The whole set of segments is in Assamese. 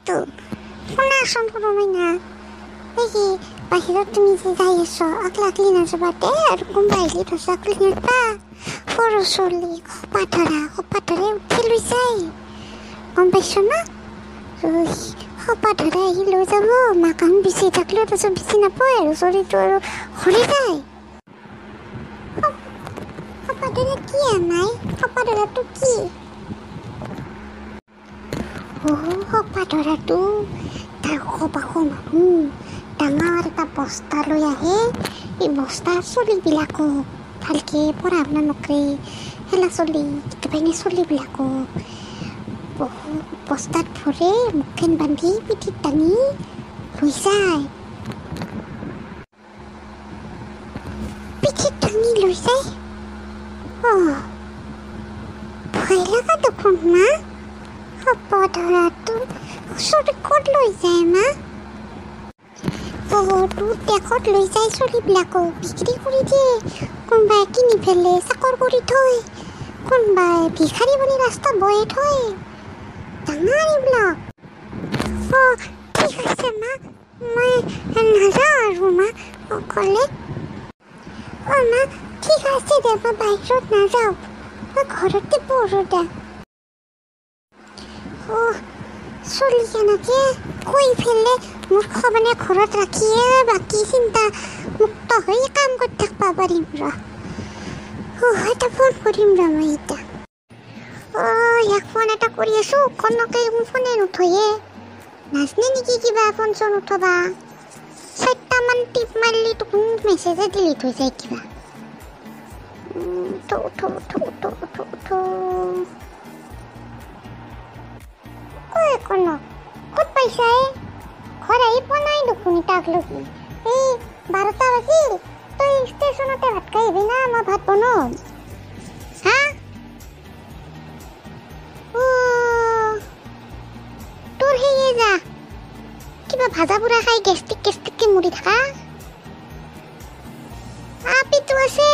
সেইটো। শুনাচোন সৰু মাইনা, এই কি বাহিৰত তুমি যে যাই আছ, অকলে অকলে নাযাবা দেই, আৰু কোনোবা আহিলে দৰ্জা খুলি নিদিবা। সৰু চলি খোপা ধৰা, খোপা ধৰে উঠি লৈ যায়, গম পাইছ না? খোপা ধৰে আহি লৈ যাব, মাকখন বিচাৰি থাকিলেও তাৰপিছত বিচাৰি নাপায় আৰু চলিটো আৰু সৰি যায়। খোপা ধৰা কি মাই? খোপা ধৰাটো কি? অ' খোপা ধৰাটো তাৰ ওখ মানুহ ডাঙৰ এটা বস্তা লৈ আহে। এই বস্তা চলিবিলাকক ভালকে পঢ়া শুনা নকৰে খেলা চলি একেবাৰে, চলিবিলাকক বহুত বস্তাত ভৰে মুখখন বান্ধি পিঠিত টানি লৈ যায়, পিঠিত টানি লৈ যায়। অ' ভয় লগা দেখোন মা, খোপা ধৰাটো চলি ক'ত লৈ যায় মা? দূৰ দেশত লৈ যায় চলিবিলাকক, বিক্ৰী কৰি দিয়ে। কোনোবাই কিনি পেলাই চাকৰ কৰি থয়, কোনোবাই ভিখাৰী বনি ৰাস্তাত বহাই থয়। ডাঙৰ এইবিলাক। অ' ঠিক আছে মা, মই নাযাওঁ আৰু মা অকলে। অ' মা ঠিক আছে দে, মই বাহিৰত নাযাওঁ, মই ঘৰতে পঢ়োঁ দে। অ' চলি কেনেকে কৈ পেলাই মূৰ্খ মানে ঘৰত ৰাখিয়ে বাকী চিন্তা মুক্ত হৈ কাম কৰি থাকিব পাৰিম ৰ। অ' এটা ফোন কৰিম ৰ মই এতিয়া। অ' ইয়াক ফোন এটা কৰি আছোঁ, কনকে ফোনে নুঠয়ে, নাজনে নেকি কিবা ফোন চোন উঠবা। 4টামান টিপ মাৰিলি দেখোন মেছেজে ডিলিট হৈ যায় কিবা। উঠো উঠো উঠো উঠো উঠো উঠো। ঐ কনক, ক'ত পাইছা এ? ঘৰ আহি পোৱা নাই দেখোন এতিয়ালৈকে। এই 12টা বাজিল, তই ষ্টেচনতে ভাত খাই আহিবি না মই ভাত বনাম? হা? অ' তোৰ সেয়ে যা, কিবা ভাজা পোৰা খাই গেষ্টিক গেষ্টিককে মৰি থাকা। আপিটো আছে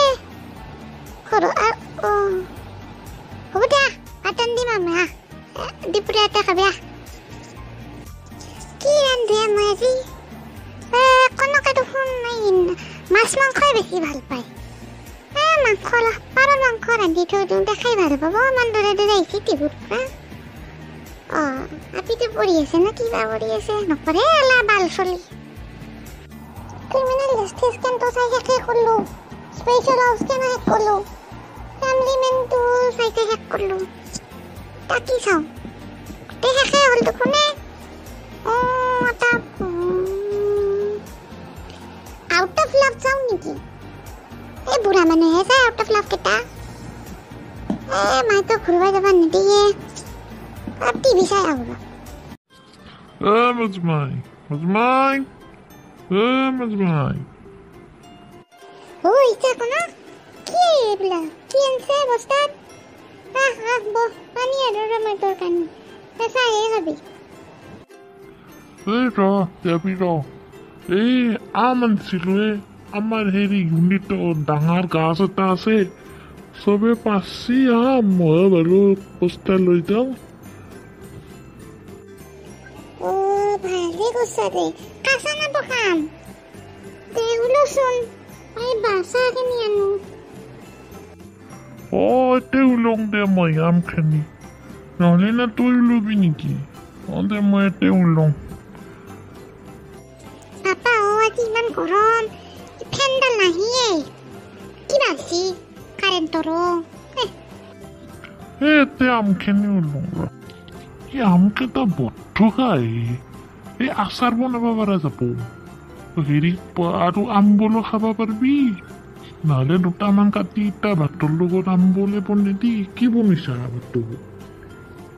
ঘৰত। অ' হ'ব দে, ভাত ৰান্ধিম আমি। আহ দুপৰীয়াতে খাবি। আহ কি ৰান্ধে মই আজি? কনকে দেখোন এই মাছ মাংসই বেছি ভাল পায়। এ মাংস অলপ পাৰ মাংস ৰান্ধি থৈ দিওঁ, খাই ভাল পাব। ইমান দূৰে দূৰে আহিছে টিহুৰ পৰা। অ' আপিটো পঢ়ি আছে নে কিবা কৰি আছে? নপঢ়ে এলা বাল চলি। ক্ৰিমিনেল জাষ্টিছ কেনটো চাই শেষে কৰিলোঁ, স্পেচিয়েল হাউচ কেনো শেষ কৰিলোঁ, ফেমিলি মেনটো চাই চাই শেষ কৰিলোঁ। তাকি চাওঁ গোটেই শেষে হ'ল দেখোন। অ' এটা আউট অফ লাভ চাওঁ নেকি? এই বুঢ়া মানুহে চাই আউট অফ লাভ কেইটা। এ মাইতো ঘূৰিব যাব নিদিয়ে, টিভি চাই আহোঁ। এ মজমাই, মজমাই, এ মজমাই। অ ইচ্ছা কোন কি এইবিলাক কি আনছে বস্তাত? আহ আহ বহ, পানী আৰু ৰ মই তোৰ কাৰণে চাহে খাবি। এই ৰ যাবি ৰ, এই আম আনছিলো। এ আমাৰ হেৰি ইউনিটত ডাঙৰ গাছ এটা আছে, চবে পাচি আম, ময়ো বাৰু বস্তা লৈ যাওঁ। অ' ভালে কৈছা দে, কাঁচা না পকা আম? দে ওলোচোন, এই বাচাখিনি আনো। অ' এতিয়া ওলং দে মই আমখিনি, নহ'লে না তই ওলবি নেকি? অ' দে মই এতিয়া ওলং। পাপা অ' আজি ইমান গৰম, ফেনডাল নাহিয়ে, কিবা হৈছে কাৰেণ্টৰো। এই এতিয়া আমখিনি ওলং ৰ। এই আমকেইটা বঠুকাই, এই আচাৰ বনাব পৰা যাব হেৰি, আৰু আম বলো খাব পাৰিবি। নহ'লে দুটামান কাটি এতিয়া ভাতৰ লগত আম বলে বনাই দি। কি বনাইছা ভাতটো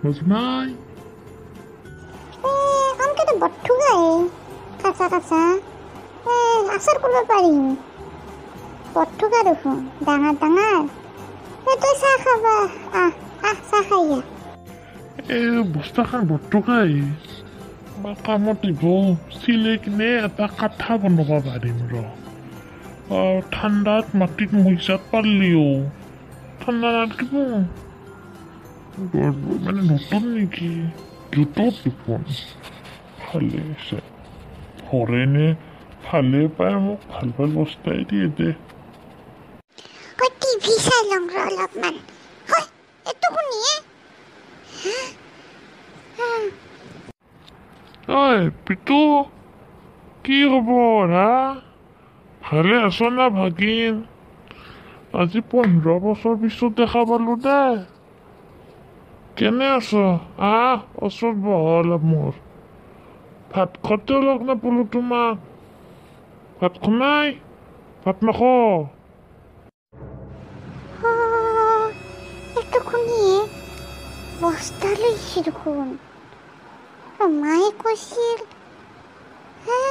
মজমাই? আমকেইটা বঠুকাই, কাঁচা কাঁচা, এ আচাৰ কৰিব পাৰিম। বঠুকা দেখোন ডাঙৰ ডাঙৰ। এ তই চাহ খাবা? আহ আহ চাহ খাই আহ। এই বস্তাখন বঠুকাই বা কামত দিব, চিলাই কিনে এটা কাঠা বনাব পাৰিম ৰ। ঠাণ্ডাত মাটিত মজিয়াত পাৰিলেও ঠাণ্ডা নালাগিব। মানে নতুন নেকি জোতত দেখোন। ভালেই হৈছে। হৰেণে ভালে পাই মোক ভাল ভাল বস্তাই দিয়ে দে। টিভি চাই লওঁ ৰ অলপমান। হয়, এইটো শুনিয়ে। ঐ পিতু, কি খবৰ হা? ভালে আছ না ভাগিন? আজি 15 বছৰ পিছত দেখা পালো দে। কেনে আছ? আহ, ওচৰত বহ অলপ। মোৰ ভাত খোৱাতেও লগ নাপালো তোমাক। ভাত খোৱা নাই? ভাত নাখ? এইটো শুনিয়ে বস্তা লৈছে দেখোন। মায়ে কৈছিল হে,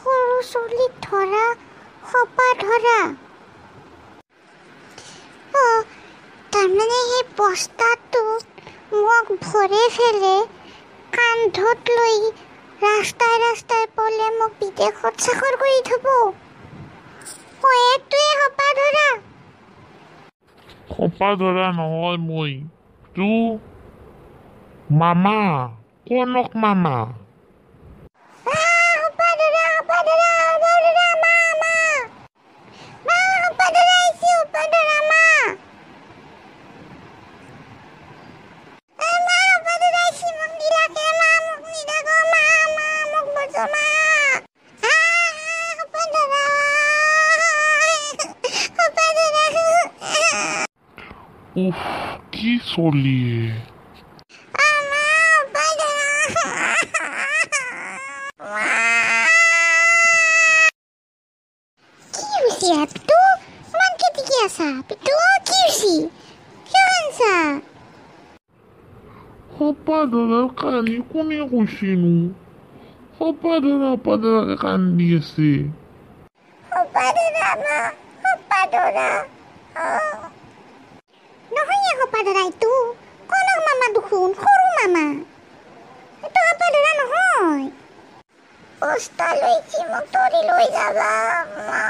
সৰু চুলিত ধৰা খোপা ধৰা। অ', তাৰমানে সেই বস্তাটোত মোক ভৰাই ফেলে কান্ধত লৈ ৰাস্তাই ৰাস্তাই পলে মোক বিদেশত চাকৰ কৰি থ'ব। অ', এইটোৱে খোপা ধৰা। খোপা ধৰা নহয় মই তো মামা, কনক মামা। খোপা ধৰা, খোপা ধৰা, খোপা ধৰা, মা, মা, মা, খোপা ধৰা আহিছে, খোপা ধৰা, মা। এ মা, খোপা ধৰা আহিছে, মোক নিলাকে মা, মোক নিদাক মা, মা, মোক বচোৱা মা। আহ, খোপা ধৰা, খোপা ধৰা। উফ, কি চলিয়ে। আহ, মা, খোপা ধৰা। মা। কি হৈছে হা পিতু? ইমান কেতিকি আছা পিতু? কি হৈছে? কিয় কান্দছা? খোপা ধৰাৰ কাহিনী কোনে কৈছেনো? খোপা ধৰা খোপা ধৰাকে কান্দি আছে। খোপা ধৰা মা, খোপা ধৰা। অ'। নহয় খোপা ধৰা, এইটো কনক মামা দেখোন, সৰু মামা। এইটো খোপা ধৰা নহয়। বস্তা লৈছি, মোক ধৰি লৈ যাবা মা।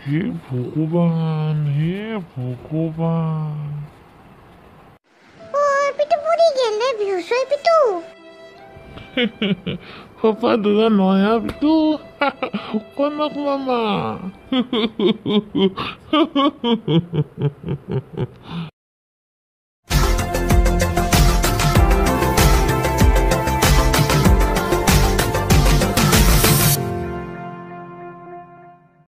হে ভগৱান, হে ভগৱান। অ', পিতু পৰি গেল, বেহুচ হৈ পিতু। খোপা ধৰা নহয় হা পিতু, কনক মামা।